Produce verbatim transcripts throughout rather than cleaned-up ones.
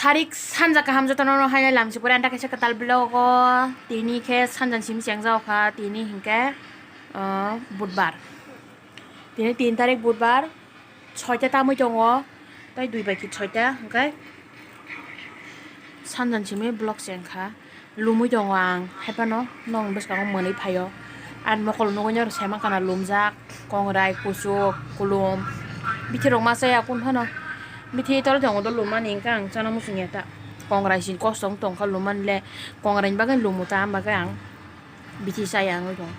Tarik sanja kaham jotono no haino lamsi pore anta kaisa kwtal vlog o tini khe sanja simi chengjao kha tini hinkhe, uh, budbar. Tini tin tarik budbar, soita tamwi tongo, tei dui bai ki soita, hwnkhe sanjan simi vlog se wngkha. Lumwi tongo ang, haiphano nokni bwskango mwnwi phaio. Ani mokol nugwi nw saimankha na lumjak, kongrai, kuchuk, kulum, bithi rok ma chaya kunu phano. Bithi tole tongo do lummani, hwnkhe ang chana muchungya ta. Kongrai sin kosto wng tongkha lummani le, kongrai ni bagwi lumu ta, am bagwi ang. Bithi chaya wngwi tongo.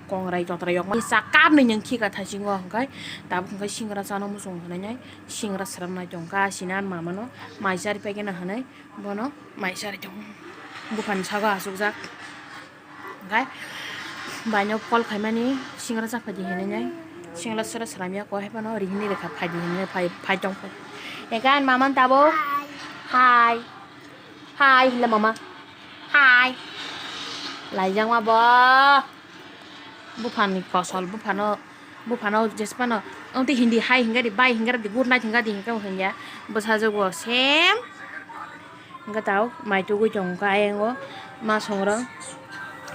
Kongrai totra yokma sa kapnwi nwng khika thaisingo, hwnkhe tabuk hwnkhe singra chana muchung hwnwi nai singra sramnai tongkha, sini ani mamano mai chari paikhe na hwnwi bono mai chari tongo. Buphani sago achukjak, hwnkhe baino call khaimani singra chaphaidi hwnwi nai singra sra sramya koi haiphano rihini rekha phaidi hwnwi phai, phai tongkha. Hwnkhe ani mamano tabuk hai. Hai, hinla mama. Hai. Laijakma bo. Buphani kosol, buphano, buphano jesphano. Wngtwi hindi hai hingadi, bai hingadi, good night hingadi hingka hingya. Bwsajwk bo same. Hingka tao, mai tugwi tongo kha ayango. Ma songrong.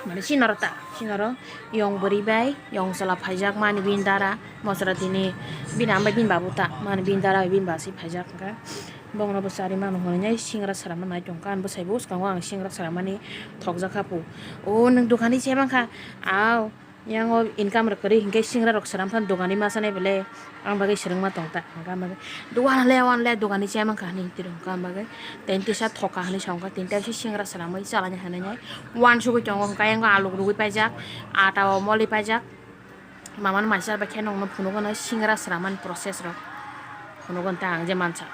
Mane sinoro ta, sinoro. Yong bwrwi bai, yong chwla phaijak mani bini dara. Mosra tini bini ama bai bini babu ta. Mani bini dara bai bini basi phaijak hingka. Bongno bo chari mano hwnwi singra sramma nai tongkha, ani bwsai bo swkango ang singra srammani thokjak kha pu. O nwng dukani se mankha, aw, yang o income rok kwrwi hinkhe singra rok sram phano dukani ma sanai bwle, ang bagwi swrwngma tongta, hwnkha ang bagwi, "Dukan le, wan le, dukani se mankha," hinwi twi rwngkha ang bagwi. Tei tisa thokha hinwi sa wngkha, tini taisa singra sramwi chalani hinwi nai wansugwi tongo, hwnkha yang o alu rwgwi paijak, ata o moli paijak. Mamano mai char bai khe nokno phunukgwno singra srammani process rok phunukgwno ta ang je mansa.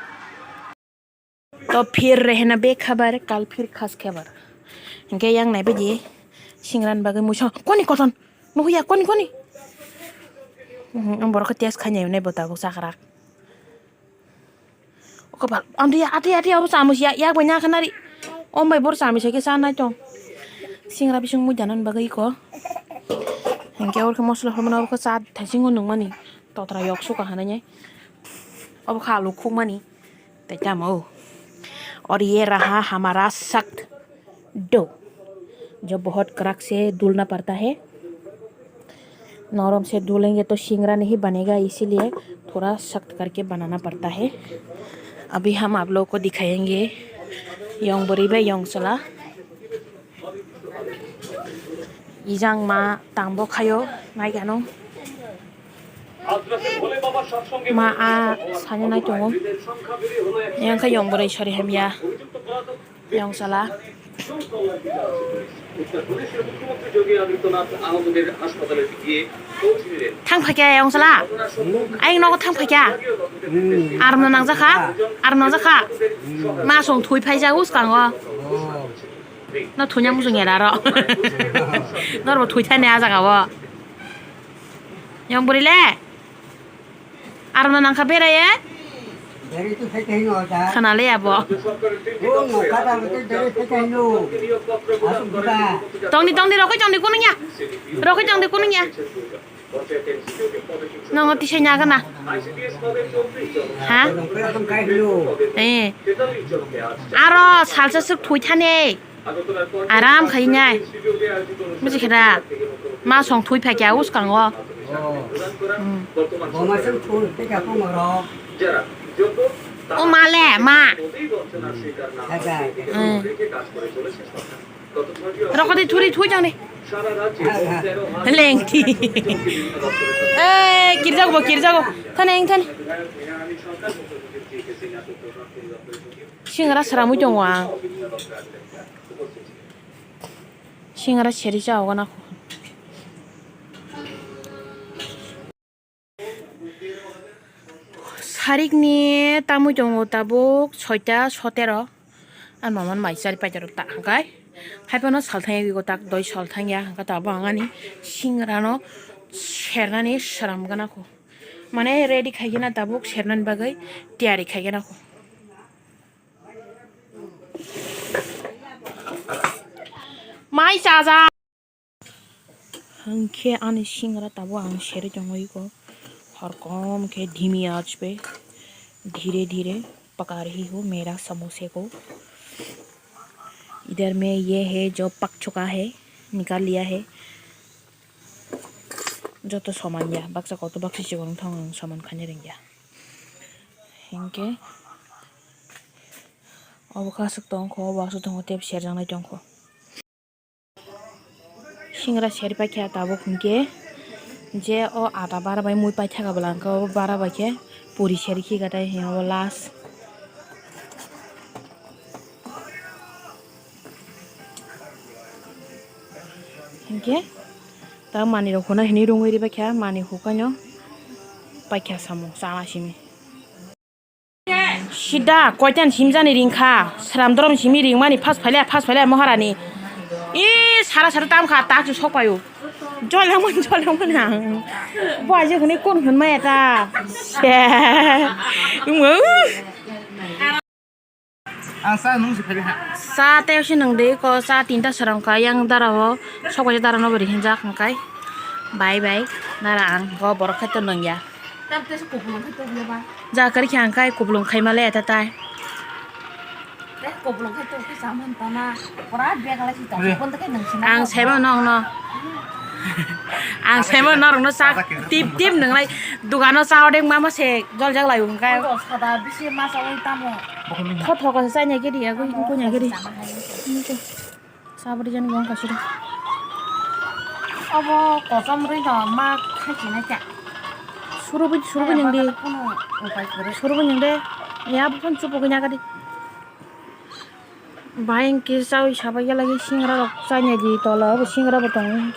To phir rehna bekhabar, kal phir khas khabar. Hingke yang nai baidi singrani bagwi muisa koni koton nuhuya koni koni. Hmm, ang borok khe test khainai hwnwi bo tabuk chakrak. O kopal, andi ya, ati, ati, abo chamus ya, yak bai nya khe nari. Om bai bor chamus hai khe cha nai tong. Singra bising mui dana bagwi iko. Hingke abo khe mosla hormani abo khe cha thaisingo nungmani. Totra yok suka hanai nai. Abo khe alu khukmani. Tai tamo. और ये रहा हमारा सख्त डो, जो बहुत कड़क से दूलना पड़ता है। नरम से दूलेंगे तो सिंगरा नहीं बनेगा, इसीलिए थोड़ा सख्त करके बनाना पड़ता है। अभी हम आप लोगों को दिखाएंगे, yong bwrwi bai yong chwla. Ijang ma tangbo khayo, nai gano. Ma a sani nai tongo. Yang kha yong bwrwi sori hamya. Yong sala. Thang phakya yong sala. Ayang nogo thang phakya. Aram no nangjakha. Aram nangjakha. Ma song thui phaijak uskango. No thunya muchung ya aro. Norbo thui thani a jaga o. Yong bwrwi le. Arno nangkha beraye. Beri tu phai thai no da. Khana le abo. O no kada tu beri phai thai no. Asuk buda. Tongni tongni rokoi tongni kunung ya. Rokoi tongni kunung ya. Nongo tisai nyaga na. Ha? Nokra tong kai hino. Eh. Aro salsa suk thui thani. Aram khai nai. Buji kheda. Ma song thui phai kya uskango. Hmm. Boma song thui phai kya ko moro. O ma le, ma. Ada. Hmm. Rokodi thuri thui jang ni. Lengthi. Eh, kirjago bo, kirjago. Thane eng thane. Singra sramwi tongo ang. Singra seri cha ogo na. Sarikni tamwi tongo tabuk soita sotero. Ani mamano mai chari paitaro ta hwnkhe. Haiphano salthangya wiko tak doi salthangya hwnkhe tabuk ang ani singrano sernani sramgana kho. Mane ready khaigena tabuk sernani bagwi tiyari khaigena kho. Mai chaja. Hwnkhe ani singra tabuk ang seri tongwi kho. Horkom khe dhimi aaj pe dhire dhire. पका रही हूँ, मेरा समोसे को। इधर में ये है जो पक चुका है, निकाल लिया है। Joto soman ya, baksa kotor baksa chigon thong soman khani ringya. Hinkhe obo khasuk tongkho, obo asuk tongkho, tei serjak nai tongkho. Singra seri paikha tabuk hinkhe je o ada bara bai mui paithaka bwla hinkhe obo bara bai khe puri seri khika tei hinkhe obo last. Hinkhe ta manwi rok hwnna hinwi rwngwi ribaikha, manwi hukaino paikha samung chama simi. Sida koitan simjani ringkha, sram dorom simi ringmani phas phailaya, phas phailaya Maharani. I sara sara tamkha, tak se sokpaio. Jolengmani, jolengmani ang. Bo aje hwnwi kon hwnmaya ta. Se. Wngmo. Ang sa nung se phai ha. Sa tei se nung de ko sa tinta sarong ka yang dara o sok bai dara no bari hinjak hingkai. Bai bai dara ang go borok khe to nung ya. Tam te se kupulung khe to le ba. Ja kari khe ang kai kupulung khai ma le ta tai. Te kupulung khe to khe sa man ta na. Pura bag la si ta. Kon ta khe nung se na. Ang sebo nong no. Ang sebo norok no sak tip tip nung lai. Dugano sa odek ma ma se jol jak lai hingkai. Sada bisi ma sa oi tamo. Thotho ko sa nya gidi ya, ko nya gidi. Sabri jan gong kasiro. Abo kosom ri no ma khachi na cha. Suru bi, suru bi ning di. Kono upai kore. Suru bi ning de. Ya bu phone chupu nya gadi. Bai hingke chaui sabai ya lagi singra rok chanya di tola o singra bo tongo.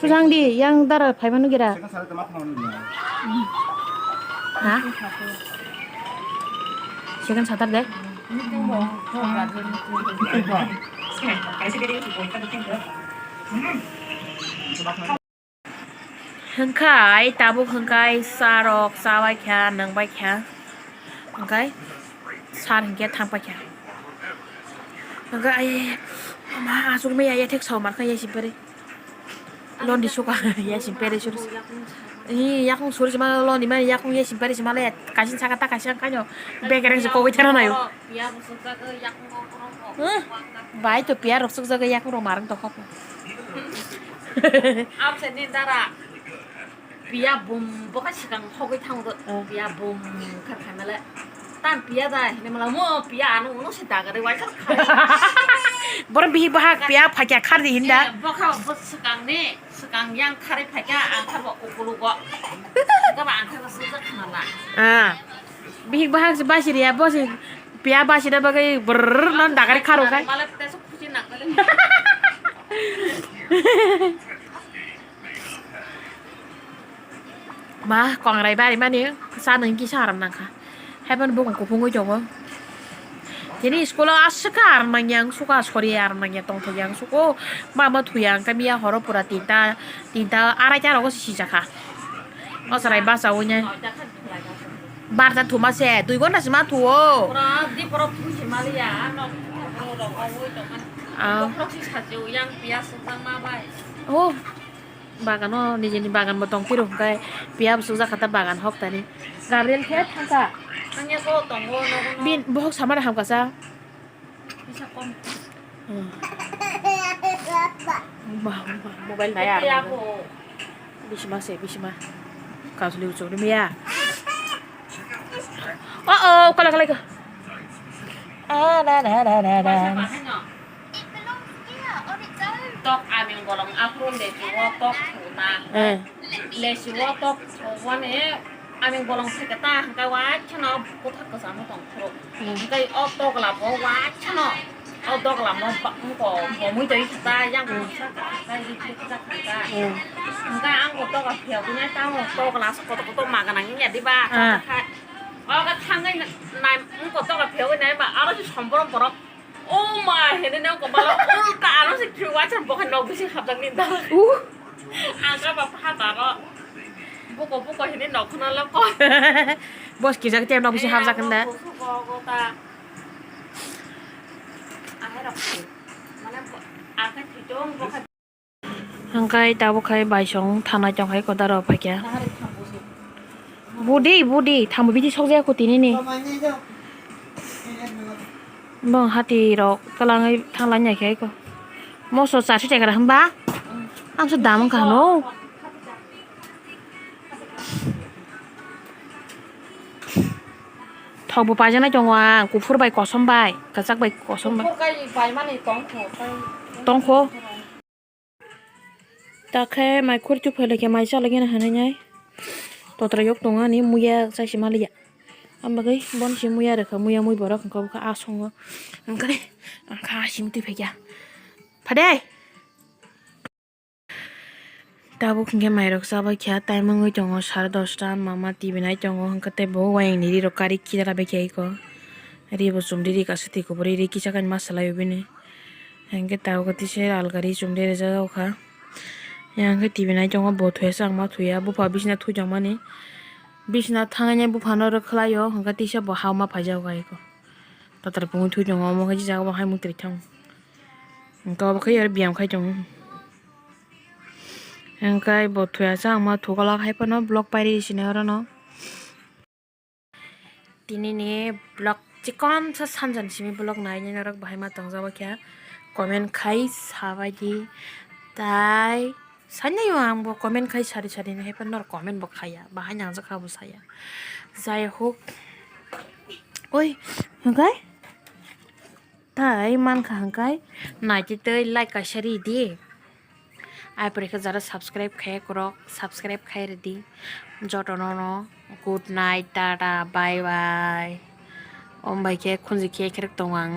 Sujang di yang dara phai manu gira. Ha? Second Saturday? Hwnkhe ai tabuk hwnkhe ai sa rok chabai kha, nangbai kha, hwnkhe sar hwnkhe thangpai kha. Hwnkhe ai ma aswk maya yathek sao mar kha yasi peri. Londi suka yasi peri suri. Hi yakung suri sima londi mani yakung yasi peri sima le kasin saka ta kasin kaino bekereng se kogoi thana nayo. Huh? Bai to piya rok sukjagwi yakung rok marang tokha. Absent ni dara. Piya bum boka sikang hogwi thango do. Ah. Piya bum khar khaimale. Tam piya da hini mala mo piya ano uno se dagare waisa khai. Borok bihik bahak piya phakya khar di hinda. Eh, boka bo sikang ni sikang yang khari phakya ang khar bo ukulugo. Boka ba ang khar bo sujak khanala. Ah. Bihik bahak se basi riya bo se piya basi da bagwi brrrr non dagare kharo khai. Male te su khuchi nang kale. Ma kongrai bari mani sa nang kisa aram nangkha. Haiphano bukung kuphungwi tongo. Tini school o aswk khe aram nangya, ang suka sori aram nangya tongthokya, ang suko mama thuya, ang khe miya horo pura tinta, tinta arai ta rogo sijakha. O chwrai bachaui nai. Barta thuma se, dui ghonta se ma thuo. Pura di borok thusi maliya, nok rok oi tongmani. Ah. Bokhorok si sajiu yang piya sukjak ma bai. Oh. Bagano nijini bagan bo tong phiro hwnkhe piya bwswk jakha ta bagan hok tani. Gabriel khe thangkha. Thangya ko tongo nogo no. Bin bohok samara hamkha sa. Kisa kom. Hmm. Bah, bah, mobile naya. Kaya ko. Bisima se, bisima. Kasuli uchuk ni miya. Oh, oh, kala, kala, kala. Ah, da, da, da, da, da. Tok aming bolong aphuru lesi o tok thuna. Eh. Lesi o tok thumani aming bolong theke ta hwnkhe waithano buthak kwchangno tong phuru. Hmm. Hwnkhe o tokla bo waithano o tokla mo ba-, wngko bomwi twi khe ta yang Hmm. Kisa kha kisa kha. Hmm. Hwnkhe ang bo tokla phiyogwi nai tamo tokla kotor kotor magana wngya diba. Ah. Kha kha. O khe thangwi nai wngko tokla phiyogwi nai ba aro se somborom borok. O ma, hini no ko mala ulta ano se khiu wacha bo khe nok bising hapjak ni da. Uh. Ang ka ba pha ta ro. Buko buko hini nok khna lo ko. Bos kijak te nok bising hapjak ni da. Busu go go ta. Ahe rok. Mane bo, ang ka thito bo kha. Hwnkhe tabuk khai baisong thanai tongkhai kwdaro phaikha. Budi, budi, tamo bidi sokjaya kho tinini. Bong hati rok twlangwi thanglai nai khe eko. Moso charsi tekra hwnba? Ang se dam wngkha hano. Thok bo paijaknai tongo ang, kuphur bai kosom bai, kwchak bai kosom bai. Kuphur kai paimani tongkho, tei tongkho. Takhe mai khurtu phailai khe mai chalai gana hinwi nai. Totra yok tongo ani muya chai se maliya. Ang bagwi bon se muya rwkha, muya mui borok hwnkha bwkha asongo. Hwnkhe ang kha asim twi phaikha. Phade! Tabuk hwnkhe mairok chabai kha, time wngwi tongo sare dosta, mama T V nai tongo, hwnkhe tei bo wayang ni ri rok kari kisa labai kha eko. Ri bo chumri ri kaisa twi kuburi ri kisa kani ma swlai o bini. Hwnkhe tabuk tei se algari chumri rijak kha. Yang khe T V nai tongo, bo thuya se ang ma thuya, bupha bisina thui tongmani. Bisina thangwi buphano rwkhlai o, hwnkhe tei se bo ha ma phaijago eko. Totra pungwi thui tongo, omo khe jagao bo hai mung twi thang. Hwnkhe obo khe oro biyam khai tongo. Hwnkhe bo thuya se ang ma thuklak hai phano vlog pairi sini orono. Tinini vlog chikon sa sanjani simi vlog nai nai norok bahai ma tongjago khe comment khai sabaidi tai sanai o ang bo comment khai sari sari ni hai phano norok comment bo khaiya bahai nangjak kha bo saya jai hok oi hwnkhe. Tai mankha hwnkhe naitwi twi like kaisa ridi. Ai pore khe jara subscribe khe kwrwk subscribe khai ridi. Jotono no good night, tata, bye bye. Om bai khe khunju khe kherek tongo ang.